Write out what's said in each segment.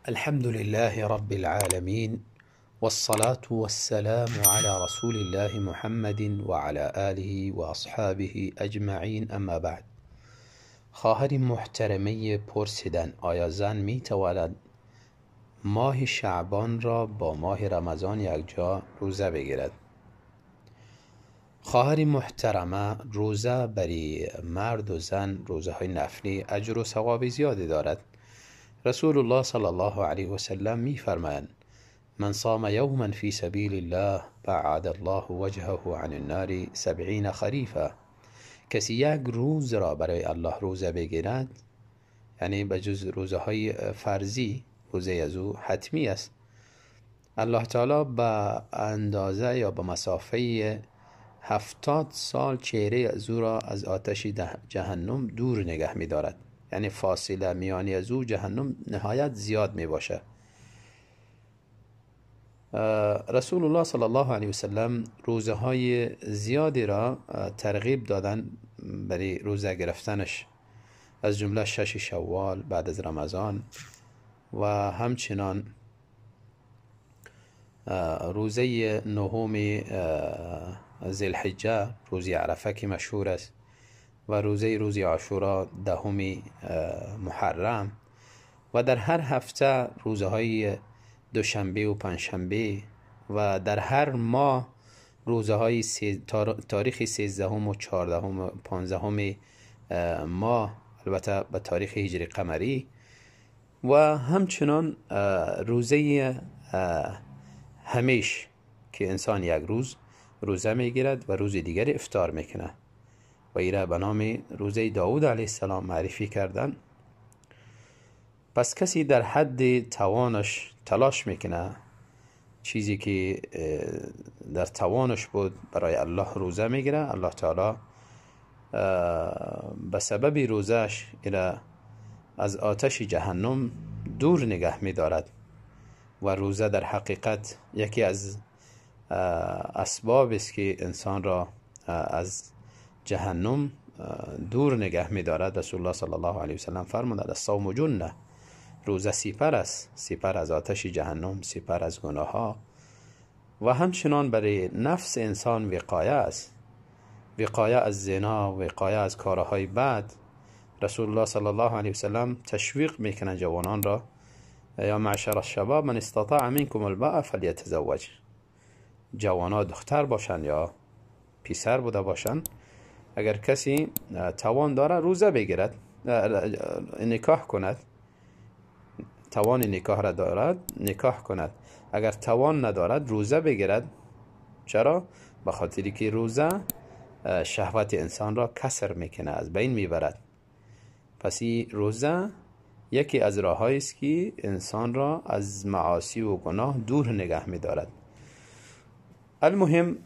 الحمد لله رب العالمين، والصلاة والسلام على رسول الله محمد وعلى آله وأصحابه أجمعين، اما بعد. خواهر محترمه پرسیدن آیا زن می تواند ماه شعبان را با ماه رمضان یک جا روزه بگیرد؟ خواهر محترمه، روزه برای مرد و زن، روزه های نفلی، اجر و ثواب زیادی دارد. رسول الله صلی الله علیه و سلم می فرمایند: من صام یوما فی سبیل الله بعد الله وجهه عن النار 70 خریفا. کسی یک روز را برای الله روزه بگیرد، یعنی به جز روزه های فرضی، روزه از او حتمی است، الله تعالی به اندازه یا به مسافه 70 سال چهره از او را از آتش جهنم دور نگه می دارد. یعنی فاصله میانی از او جهنم نهایت زیاد می باشه. رسول الله صلی الله علیه وسلم روزه های زیادی را ترغیب دادن برای روزه گرفتنش، از جمله 6 شوال بعد از رمضان و همچنان روزه نهم ذی الحجه، روزی عرفه که مشهور است، و روزه روز عاشورا 10 محرم، و در هر هفته روزه های دوشنبه و پنجشنبه، و در هر ماه روزه های تاریخ 13 و 14 و 15 ماه، البته به تاریخ هجری قمری، و همچنان روزه همیش که انسان یک روز روزه میگیرد و روز دیگر افطار میکنه و ایره به نام روزه داود علیه السلام معرفی کردن. پس کسی در حد توانش تلاش میکنه، چیزی که در توانش بود برای الله روزه میگیره، الله تعالی به سبب روزهش ایره از آتش جهنم دور نگه میدارد. و روزه در حقیقت یکی از اسباب است که انسان را از جهنم دور نگه می‌دارد. رسول الله صلی الله علیه وسلم فرمودند: الصوم جنه، روزه سپر است، سپر از آتش جهنم، سپر از گناه ها، و همچنان برای نفس انسان وقایه است، وقایه از زنا، وقایه از کارهای بد. رسول الله صلی الله علیه وسلم تشویق میکنند جوانان را: یا معشر الشباب من استطاع منکم الباء فلیتزوج. جوانا دختر باشند یا پسر بوده باشند، اگر کسی توان داره روزه بگیرد، نکاح کند، توان نکاح را دارد نکاح کند، اگر توان ندارد روزه بگیرد. چرا؟ به خاطری که روزه شهوت انسان را کسر میکنه، از بین میبرد. پس این روزه یکی از راههایی است که انسان را از معاصی و گناه دور نگه میدارد. المهم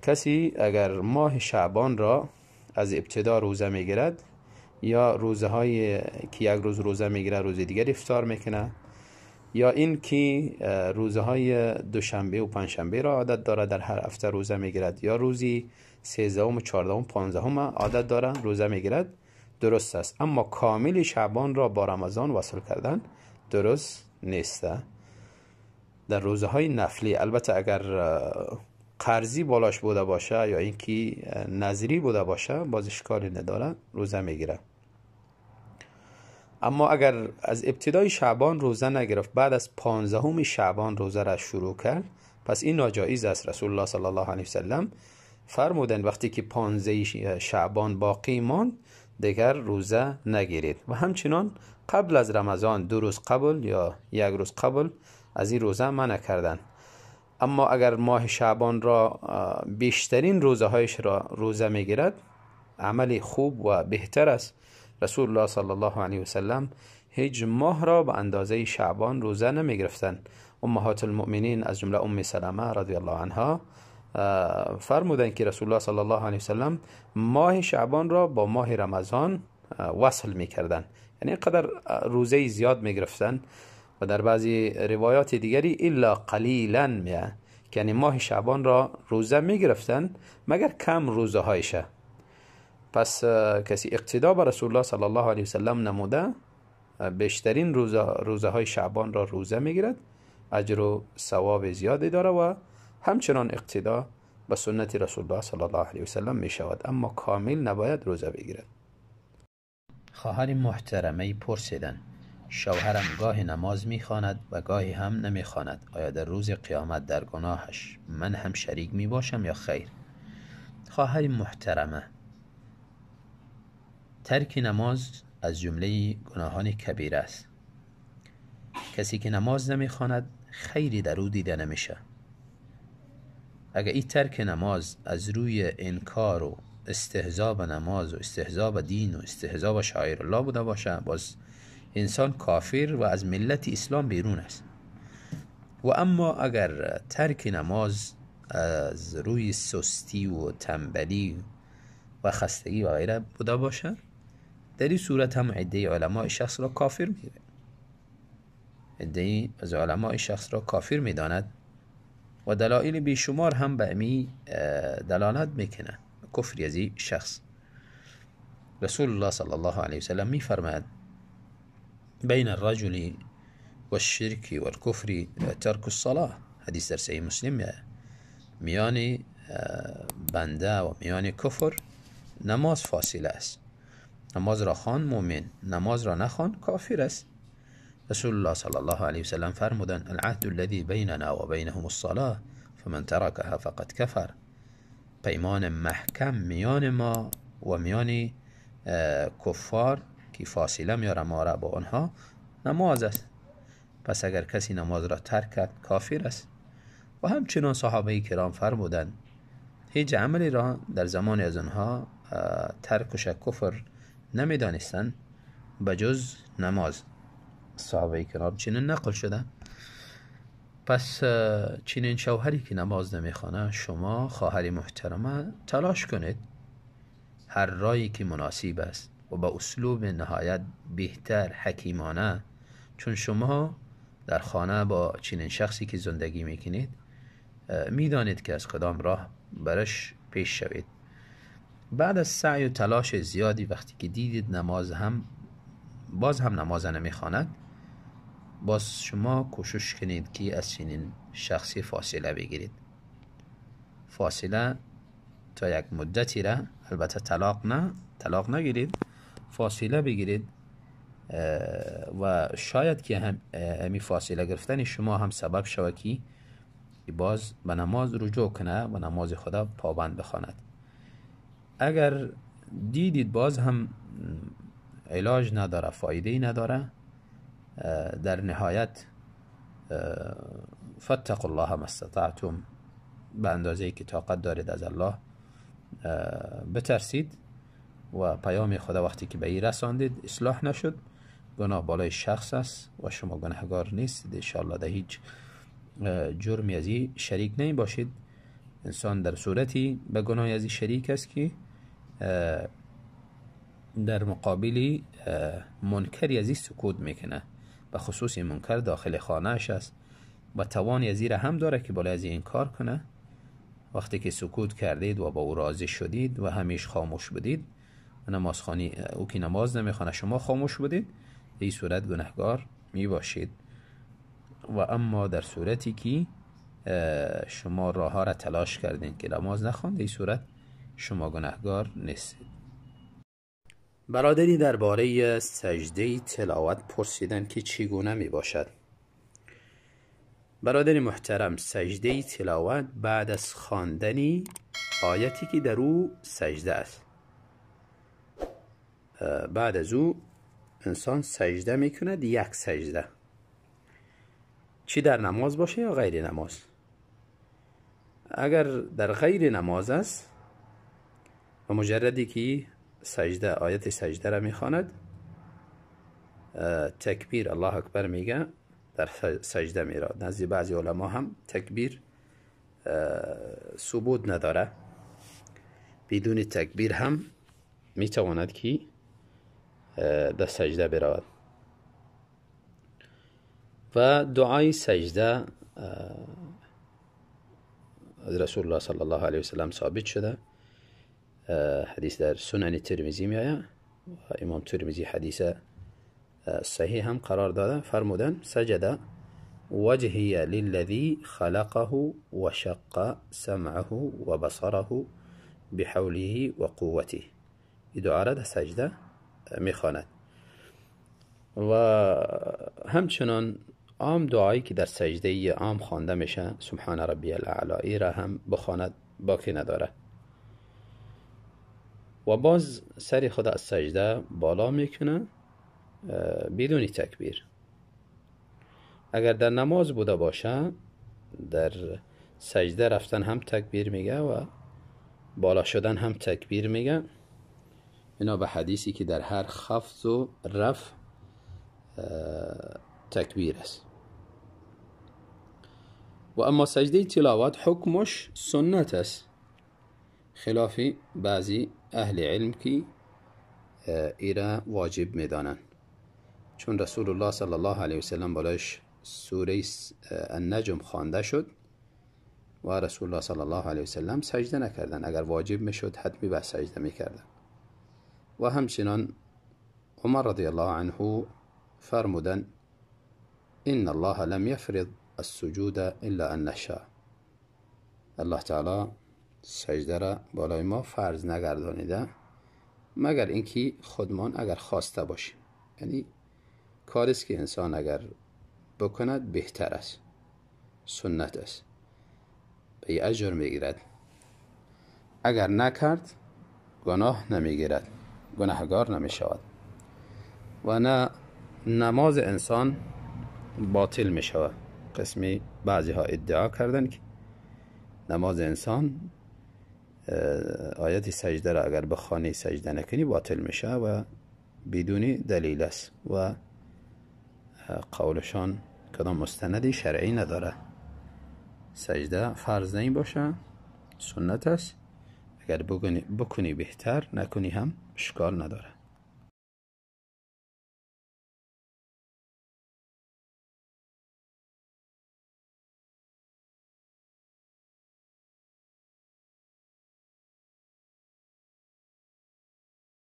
کسی اگر ماه شعبان را از ابتدا روزه میگیرد، یا روزه های که یک روز روزه میگیره روز دیگر افطار میکنه، یا این که روزه های دوشنبه و پنجشنبه را عادت داره در هر هفته روزه میگیرد، یا روزی 13 و 14 و 15 عادت داره روزه میگیرد، درست است. اما کامل شعبان را با رمضان وصل کردن درست نیست در روزه های نفلی. البته اگر قرضی بالاش بوده باشه یا اینکه نظری بوده باشه، باز اشکالی نداره، روزه میگیره. اما اگر از ابتدای شعبان روزه نگرفت، بعد از 15 شعبان روزه را شروع کرد، پس این ناجایز است. رسول الله صلی الله علیه وسلم فرمودند وقتی که 15 شعبان باقی ماند دیگر روزه نگیرید. و همچنان قبل از رمضان 2 روز قبل یا 1 روز قبل از این روزه منع کردن. اما اگر ماه شعبان را بیشترین روزه هایش را روزه میگیرد، عمل خوب و بهتر است. رسول الله صلی الله علیه وسلم هیچ ماه را به اندازه شعبان روزه نمیگرفتند. امهات المؤمنین از جمله ام سلمه رضی الله عنها فرمودند که رسول الله صلی الله علیه وسلم ماه شعبان را با ماه رمضان وصل میکردند، یعنی قدر روزه زیاد میگرفتند. و در بعضی روایات دیگری الا قلیلا میه، یعنی ماه شعبان را روزه میگرفتن مگر کم روزه هایشه. پس کسی اقتدا به رسول الله صلی الله علیه وسلم نموده، بیشترین روزه های شعبان را روزه میگیرد اجر و ثواب زیادی داره و همچنان اقتدا به سنت رسول الله صلی الله علیه وسلم می شود، اما کامل نباید روزه بگیرد. خواهر محترمه پرسیدن شوهرم گاهی نماز میخواند و گاهی هم نمیخواند، آیا در روز قیامت در گناهش من هم شریک می باشم یا خیر؟ خواهر محترمه، ترک نماز از جمله گناهان کبیره است. کسی که نماز نمیخواند خیری در او دیده نمیشه. اگر این ترک نماز از روی انکار و استهزا به نماز و استهزا به دین و استهزا به شعائر الله بوده باشه، باز انسان کافر و از ملت اسلام بیرون است. و اما اگر ترک نماز از روی سستی و تنبلی و خستگی و غیره بوده باشه، در این صورت هم عده علماء شخص را کافر می‌دانند. عده از علماء شخص را کافر می‌داند و دلایل بیشمار هم به امی دلالت میکنه کفر از این شخص. رسول الله صلی الله علیه وسلم میفرماید بین الرجل والشرك والكفر ترك الصلاة. حدیث در صحیح مسلم. میان بنده و میان کفر نماز فاصله است. نماز را خوان مؤمن، نماز را نخوان کافر است. رسول الله صلی الله علیه وسلم فرمودند العهد الذي بیننا و بینهم الصلاة فمن ترکها فقد کفر. پیمان محکم میان ما و میان کفار که فاصله میاره ما را با آنها نماز است. پس اگر کسی نماز را ترک کرد کافر است. و همچنان صحابه کرام فرمودند هیچ عملی را در زمان از آنها ترکش کفر نمیدانستند بجز نماز. صحابه کرام چنین نقل شده. پس چنین شوهری که نماز نمیخوانه، شما خواهر محترمه تلاش کنید هر رایی که مناسب است و با اسلوب نهایت بهتر حکیمانه، چون شما در خانه با چنین شخصی که زندگی میکنید میدانید که از کدام راه برش پیش شوید. بعد از سعی و تلاش زیادی وقتی که دیدید نماز هم باز هم نماز نمیخواند، باز شما کوشش کنید که از چنین شخصی فاصله بگیرید. فاصله تا یک مدتی را، البته طلاق نه، طلاق نگیرید، فاصله بگیرید و شاید که هم همی فاصله گرفتن شما هم سبب شود که باز به نماز رجوع کنه و نماز خدا پابند بخواند. اگر دیدید باز هم علاج نداره، فایده نداره، در نهایت فاتقوا الله ما استطعتم، به اندازه‌ای که طاقت دارید از الله بترسید و پیام خدا وقتی که به این رساندید اصلاح نشد، گناه بالای شخص است و شما گناهگار نیستید. انشاءالله در هیچ جرمی از این شریک نمی باشید. انسان در صورتی به گناه از این شریک است که در مقابل منکری از این سکوت میکنه، به خصوص منکر داخل خانهش است و توان از این هم داره که بالای از این کار کنه. وقتی که سکوت کردید و با او راضی شدید و همیش خاموش بودید، نمازخوانی او که نماز نمیخوانه شما خاموش بودید، این صورت گناهگار میباشید. و اما در صورتی که شما راه ها را تلاش کردین که نماز نخواند، این صورت شما گناهگار نیستید. برادری درباره سجده تلاوت پرسیدن که چگونه می باشد. برادر محترم، سجده تلاوت بعد از خواندن آیتی که در او سجده است، بعد از او انسان سجده میکند، یک سجده، چی در نماز باشه یا غیر نماز. اگر در غیر نماز است و مجردی که سجده آیت سجده را میخواند، تکبیر الله اکبر میگه، در سجده میره. نزد بعضی علما هم تکبیر ثبوت نداره، بدون تکبیر هم میتواند که در سجده برود. و دعای سجده از رسول الله صلی الله علیه وسلم ثابت شده. حدیث در سنن ترمذی میآید و امام ترمذی حدیث صحیح هم قرار داده. فرمودن سجد وجهي للذي خلقه وشق سمعه وبصره بحوله وقوته. این دعا را در سجده میخواند. و همچنان عام دعایی که در سجده عام خوانده میشه سبحان ربی الاعلی را هم بخواند، باکی نداره. و باز سر خود از سجده بالا میکنه بدون تکبیر. اگر در نماز بوده باشه در سجده رفتن هم تکبیر میگه و بالا شدن هم تکبیر میگه. اینا به حدیثی که در هر خفض و رفع تکبیر است. و اما سجده تلاوت حکمش سنت است، خلاف بعضی اهل علم که ایرا واجب میدانند، چون رسول الله صلی الله علیه وسلم بالایش سوره النجم خوانده شد و رسول الله صلی الله علیه وسلم سجده نکردن. اگر واجب میشد حتمی به سجده میکردن. و همچنان عمر رضی الله عنه فرمودن ان الله لم یفرض السجود الا ان نشاء. الله تعالی سجده را بالای ما فرض نگردانیده مگر اینکه خودمان اگر خواسته باشیم. یعنی کاریست که انسان اگر بکند بهتر است، سنت است، به اجر میگیرد. اگر نکرد گناه نمیگیرد، گناهگار نمیشود و نه نماز انسان باطل میشود. قسمی بعضی ها ادعا کردن که نماز انسان آیت سجده را اگر بخوانی سجده نکنی باطل میشه و بدون دلیل است و قولشان کدام مستندی شرعی نداره. سجده فرض نمی باشه، سنت است. اگر بکنی بهتر، نکنی هم اشکال نداره.